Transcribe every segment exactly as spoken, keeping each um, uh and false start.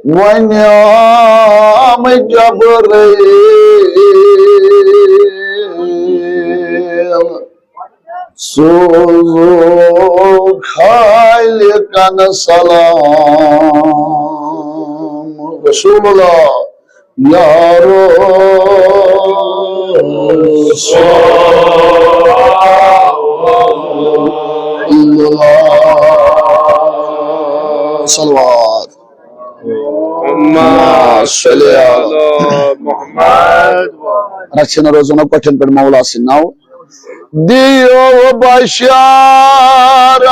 وۄنۍ آم جبرائیل، سوزو خالقن سلام۔ رسول اللہ، یا رسول اللہ۔ صلوات۔ اللہم صلی علی محمد۔ رچھن روزن کۄٹھٮ۪ن پٮ۪ٹھ مولا سٕنٛدۍ ناو۔ دِیِو بشارت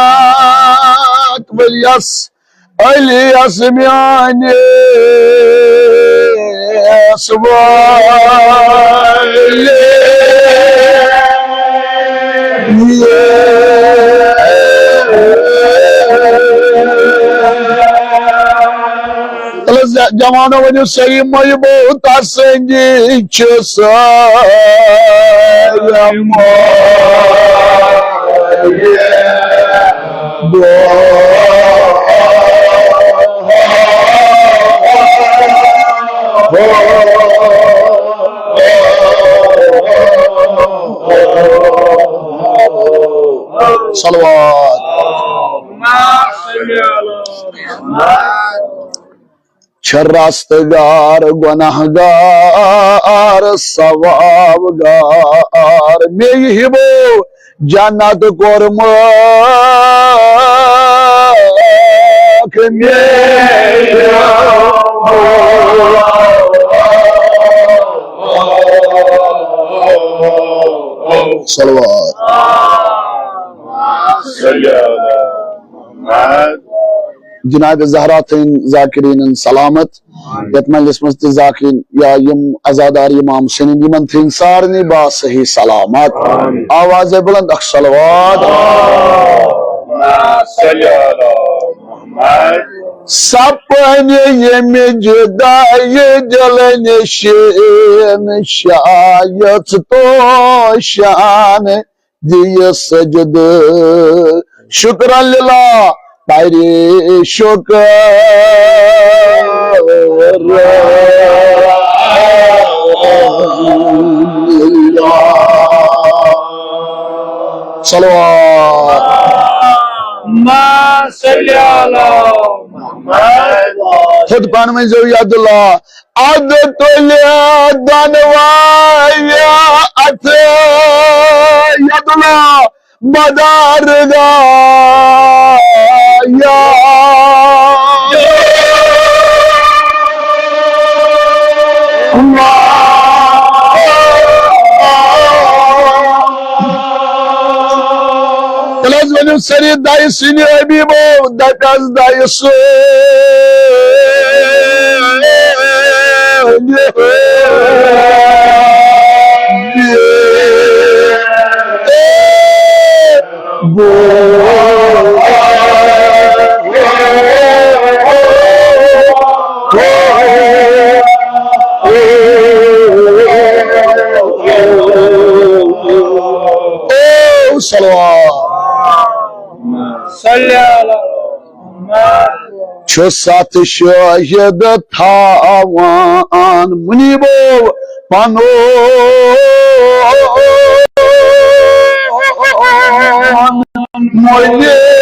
ؤلِیَس علیَس میٛانِس وٲلِس۔ تَلہٕ حظ، جوانو، ؤنِو سٲری، مٲیِو بہٕ تَسٕنٛدِ چھِ سٲری مٲیِو۔ صلوات۔ چھِ رستگار گناہگار ثواب گار، مے ہِبو جنت کوٚرمُت مے۔ صلوات۔ جناب زہرا تھٲوِن ذاکرینن سلامت۔ یتھ مجلس منٛز تہِ ذاکرین یا یِم عزادار امام حسینین، یِمن تھٲوِن سارنٕے با صحیح سلامت۔ آمین۔ آواز بلند اکھ صلوات۔ اللہم صل علی محمد۔ سپنہِ ییٚمہِ جدایہِ دل نشین شاید تو شان دِیہِ سجدٕ شکر للہ، پرِ شکر للہ۔ صلوات۔ ما صلی علی محمد۔ خود پانہٕ ؤنۍ زیو یاد اللہ۔ ادٕ تُلہِ دۄنوَے اَتھٕ یَدُلا بدارگاہ یا۔ تیٚلہِ حظ ؤنِو سٲری، دَیہِ سٕنٛدِ حبیٖبو، دَپٮ۪س دَیہِ سٕنٛدِ۔ صلوات۔ صلی علی محمد۔ چھُ ستھ شٲہِد تھاوان مُنیٖبو پنُن مُنیٖب۔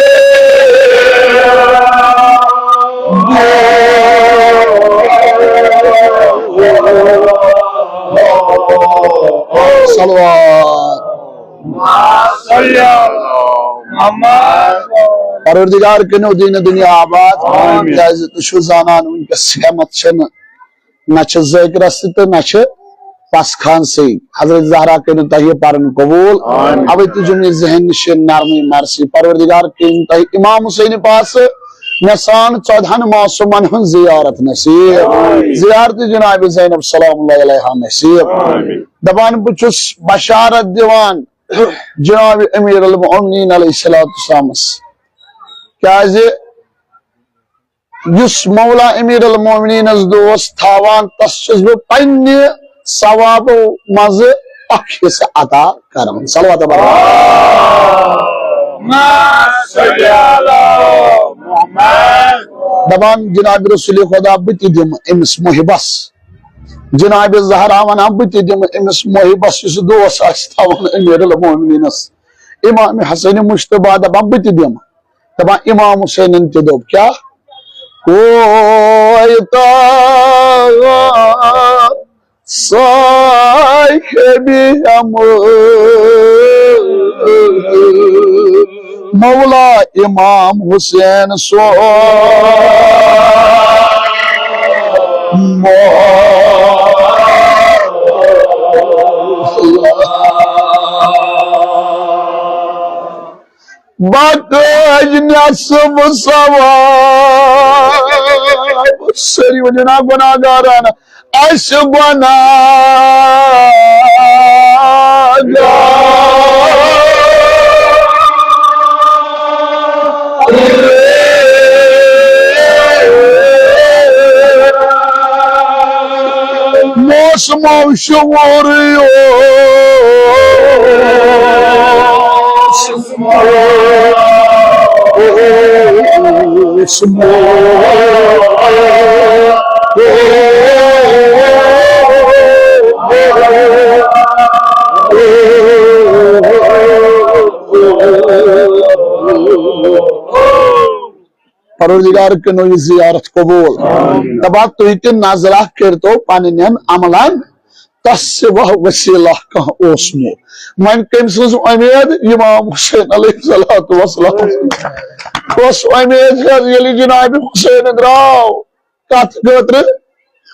صلوات۔ پروردگار کٔرِنو دیٖنہِ دُنیا آباد۔ آمین۔ کیازِ تُہۍ چھِو زانان وٕنکیٚس ہٮ۪متھ چھَنہٕ، نہ چھِ ذٲکرَس تہِ تہٕ نہ چھِ پَس خانسٕے۔ حضرت زہرا کٔرِنو تۄہہِ یہِ پَرُن قبوٗل۔ آمین۔ اَوَے تُجُم یہِ ذہن نِشہِ نرمی مرثی۔ پروردگار کٔرِنۍ تۄہہِ امام حسینہِ پاسہٕ مےٚ سان ژۄدہَن معصوٗمَن ہٕنٛز زیارت نصیٖب۔ آمین۔ زیارت جناب زینب سلام اللہ علیہا نصیٖب۔ آمین۔ دپان بہٕ چھُس بشارت دِوان جناب امیر المؤمنین علیہ الصلوۃ والسلامس، کیازِ یُس مولا امیر المؤمنینس دوست تھاوان، تس چھُس بہٕ پننہِ ثوابو منٛزٕ اکھ حصہٕ عطا کران۔ صلوات برابر۔ اللہم صل علی محمد۔ دپان جناب رسول خدا، بہٕ تہِ دِمہٕ أمِس محبس، جناب زہرا ونان، بہٕ تہِ دِمہٕ أمِس محبس، یُس دوس آسہِ تھاوان امیر المومنینس امام حسن مجتبیٰ، دپان، بہٕ تہِ دِمہٕ۔ دپان امام حسینن تہِ دوٚپ، کیٛاہ؟ کویتا صاحب امر مولا امام حسین سو بکٲج نٮ۪صٕف ثواب۔ سٲری ؤنِو نا، گۄناہ گارن اَسہِ گۄناہ گار۔ موسمو شعور اوس۔ پروردگار کٔرِنو یہِ زیارت قبول۔ آمین۔ دپان تُہۍ تہِ نظرہ کٔرتو پننٮ۪ن عملن، تس سوا وسیلہ کانٛہہ اوسمو۔ وۄنۍ کٔمۍ سٕنٛز اُمید؟ امام حسین علیہ الصلوۃ والسلام۔ کۄس اُمید چھِ؟ ییٚلہِ جناب حسین درٛاو کتھ خٲطرٕ؟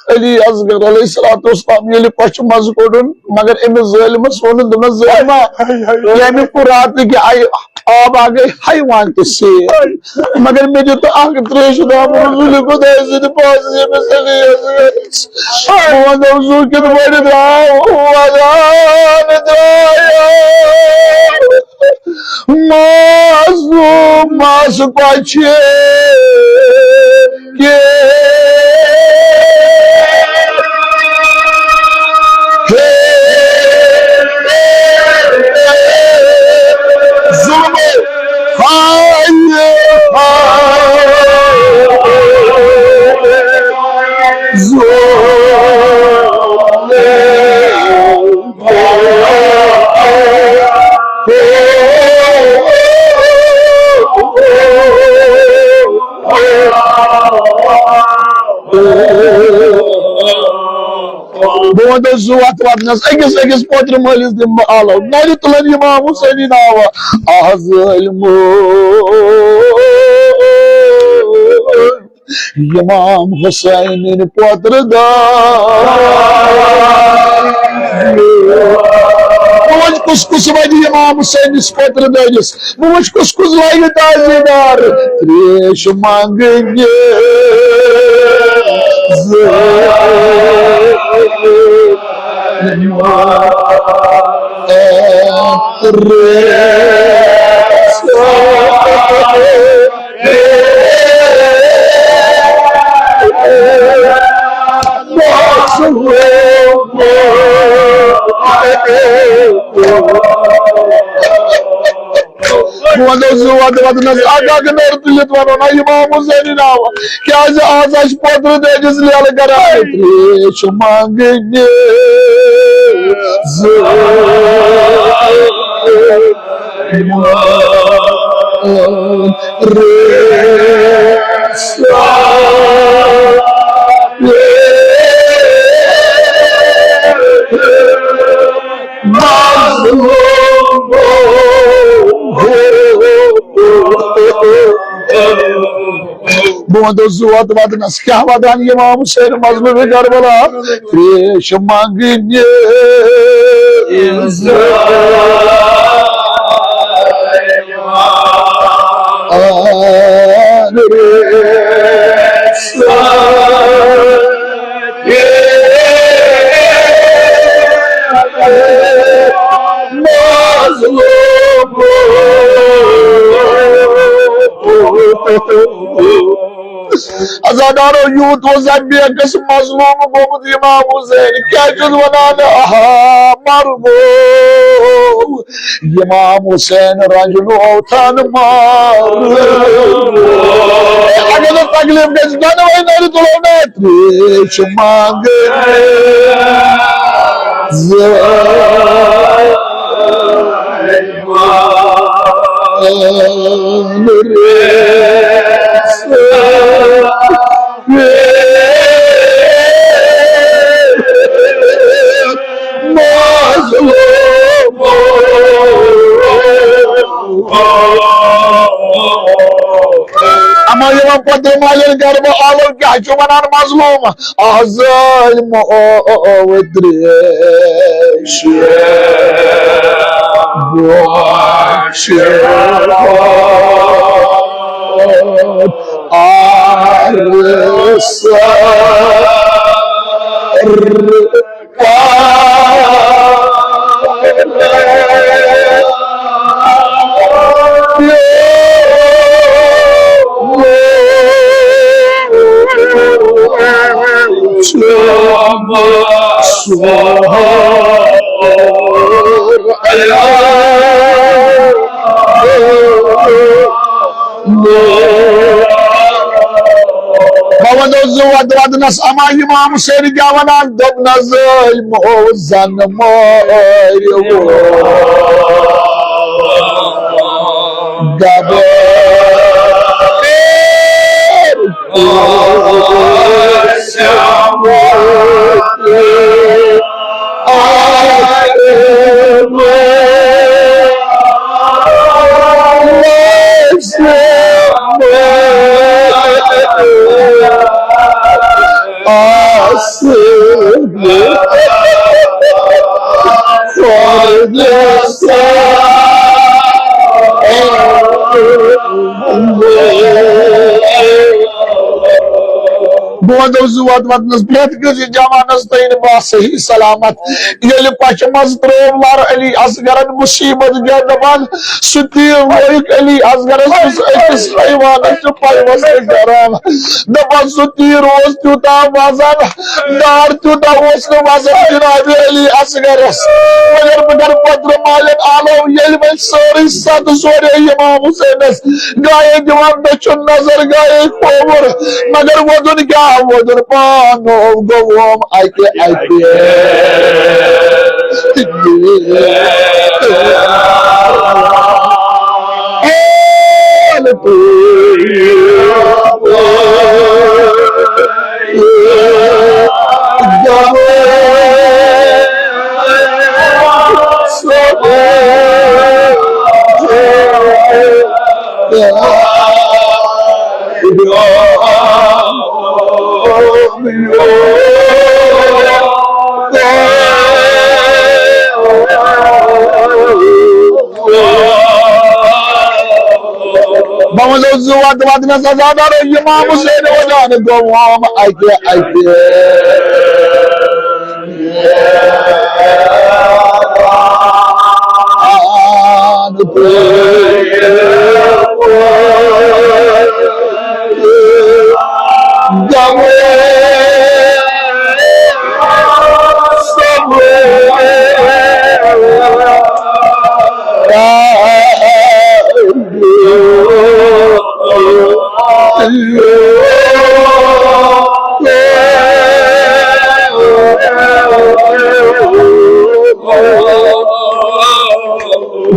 علی اصغر علیہ الصلوۃ والسلام ییٚلہِ کۄچھِ منٛز کوٚڑُن، مگر أمِس ظٲلمس ووٚنُن، دوٚپنس، "ظٲلما، ییٚمہِ قراتٕکہِ آیہِ آب آ گٔے حیوان تہِ سیر، مگر مےٚ دیُت اکھ تریش دام رسول خداے سٕنٛدِ پاسہٕ ییٚمِس علی اصغرس۔" بہٕ ونہٕ زُو کِتھ پٲٹھۍ درٛاو، ودان درٛایو۔ معصوم مس کۄچھِ کے ظلم ہائے ہائے ظلم۔ بہٕ وَنہٕ زُو اَتھ وَدنَس، أکِس أکِس پوترِ مٲلِس دِمہٕ بہٕ آلو، نَرِ تُلَن اِمام حُسینی ناوٕ۔ آہ ظٲلمو۔ امام حسین پوتر داد۔ بہٕ وٕچھ کُس کُس وَدِ امام حسینس پوتر دٲدِس۔ بہٕ وٕچھ کُس کُس لَگہِ تازیدار۔ تریش منگنہِ زٕ۔ بہٕ وَنو زٕ وَدٕ وَدٕ نَس اَکھ اَکھ نٔر تُلِتھ وَنو نا اِمام حُسینی ناو۔ کیٛازِ آز آسہِ پوترٕ دٲدِس لیلہٕ کران۔ تریش منگنہِ زٕ۔ بہٕ وَنہٕ زٕ وَدٕ وَدٕ نَس کیٛاہ وَدان اِمام حُسین مظلوٗمِ کربلا۔ تریش منگنہِ عزادارو، یوٗت اوس زَن بیکس مظلوٗم گوٚمُت امام حسین، کیٛاہ چھُس وَنان؟ آہا، مَرٕ گوٚو امام حسین، رنجنو تھن مَرٕ گوٚو۔ اگر نہٕ تکلیف گژھِ، دۄنوَے نرِ تُلو نا تریش مانگنے۔ اما یِوان پتہٕ مالٮ۪ن گرٕ، بہٕ آلو کیٛاہ چھُ وَنان مظلوٗم؟ آ ظٲلمو تریش بوشہِ آرسر۔ بہٕ وَنو زٕ وَتہٕ وَدنَس، اَما اِمام حُسین کیٛاہ وَنان؟ دوٚپنَس، ظٲلمو زَن مٲرِو گبر۔ بہٕ وَنو زٕ وَتہٕ وَدنَس، پرٛٮ۪تھ کٲنٛسہِ جوانَس تام بہٕ آسہٕ صحیح سلامت۔ ییٚلہِ کۄچھِ منٛز ترٛٲو لَر علی اصغرَن مُصیٖبت، کیٛاہ دَپان؟ سُہ تیٖر لویُک علی اصغرَس یُس أکِس حیوانَس چھُ پیوستہٕ کران۔ دَپان سُہ تیٖر اوس تیوٗتاہ وزن، ڈار تیوٗتاہ اوس نہٕ وزن جناب علی اصغرَس۔ مگر بہٕ کَرٕ پترٕ مالٮ۪ن آلو، ییٚلہِ وۄنۍ سٲرٕے ستھ سورے امام حسینَس گایے دِوان دٔچھُن نظر، گایے کھووُر، مگر وۄدُن کیٛاہ؟ وۄدُن پانو گوٚوم اَکہِ اَکہِ۔ بہٕ وَنو زٕ وَتہٕ وَدنَس، عزادارو، اِمام حُسین وَدان گوٚوم اَکہِ اَکہِ۔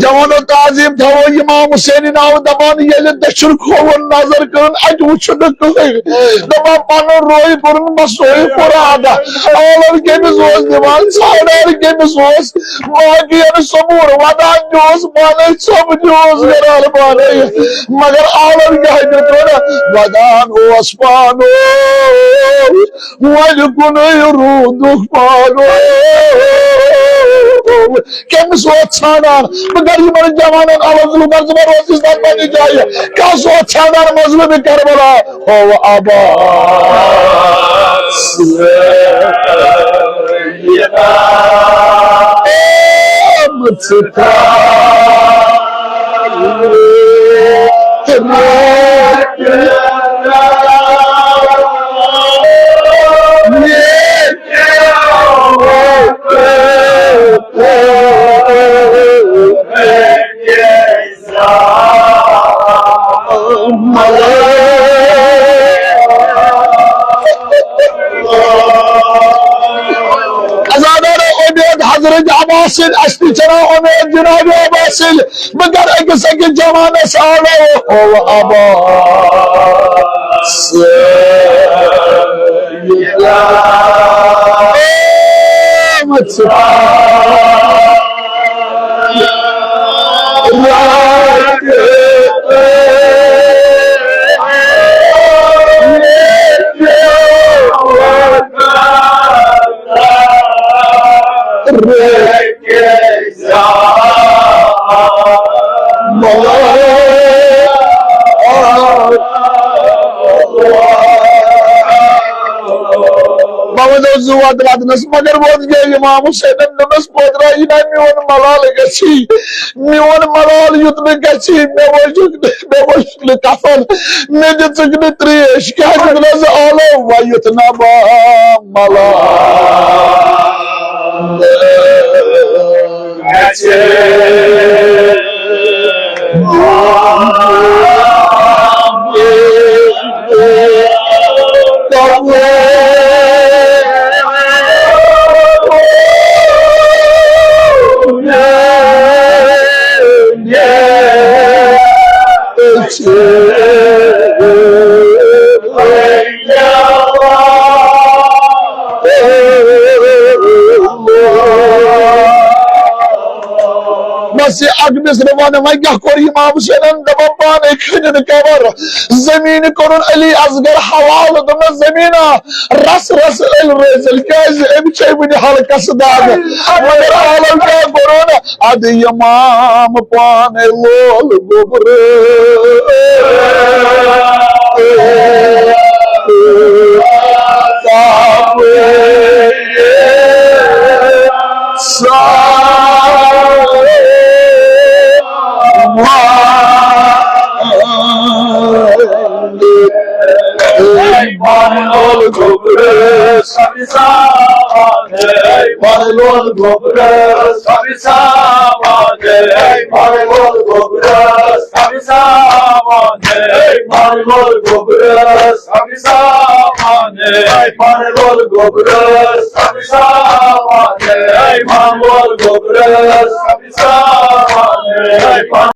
جوانو، تعظیٖم تھاوو اِمام حُسینہِ ناوٕ، دَپان ییٚلہِ دٔچھُن کھووُر نظر کٔرٕن، اَتہِ وُچھُن نہٕ کٕہٕنۍ۔ دَپان پَنُن روے کوٚرُن بس سُے پُرادہ۔ عالم کٔمِس اوس دِوان، ژھانٛڈان کٔمِس اوس، باقین صبوٗر وَدان تہِ اوس پانے، ژوٚپ تہِ اوس گران پانے، مگر عالم کیٛاہ دیُتُن؟ وَدان اوس پانو، وۄنۍ کُنُے روٗدُکھ پانو۔ کٔمِس اوس ژھانٛڈان؟ بہٕ کَرٕ یِمَن جوانَن عرض، لُکَن زٕ بَروس اِسلام پنٛنہِ جایہِ۔ کَس اوس ژھانٛڈان مظلوٗمِ کربلا؟ ہو عباس۔ حضرت عباس سٕنٛدۍ، اَسہِ تہِ چھَنا اُمید جناب عباس سٕنٛدۍ، بہٕ کَرٕ أکِس أکِس جوانَس آلو، او عباس۔ بہٕ وَنو زٕ وَتہٕ وَتنَس، مگر ووت گٔے اِمام حُسینَن دوٚپنَس، پوترا، یہِ نہ میون ملال گژھی، میون ملال یُتھ نہٕ گژھی، مےٚ ووٚنُکھ نہٕ، مےٚ ووٚنُکھ نہٕ کفن، مےٚ دِژٕکھ نہٕ ترٛیش، کیٛازِ دوٚپنَس آلو وۄنۍ یُتھ نہ بہٕ ملال گژھِ۔ بس یہِ اکھ مِصرٕ وَنہٕ، وۄنۍ کیٛاہ کوٚر اِمام حُسینَن؟ دَپان پانَے کھٔنِن قبر، زٔمیٖن کوٚرُن علی اصغر حوالہٕ، دوٚپنَس، زٔمیٖنا، رَس رَس ألۍ رٲزِل، کیٛازِ أمۍ چھے وٕنہِ ہلکَس دَگ۔ مگر عالم کیٛاہ کوٚرُن؟ اَدٕ اِمام پانَے لول گوٚبرٕ۔ پانَے لول گوٚبرٕ۔ سبزا پانَے، پانَے لول گوٚبرَس، سبزا پانَے، پانَے لول گوٚبرَس، سبزا پانَے، پانَے لول گوٚبرَس، سبزا پانَے، پانَے لول گوٚبرَس، سبزا پانَے، پانَے لول گوٚبرَس، سبزا پانَے، پانَے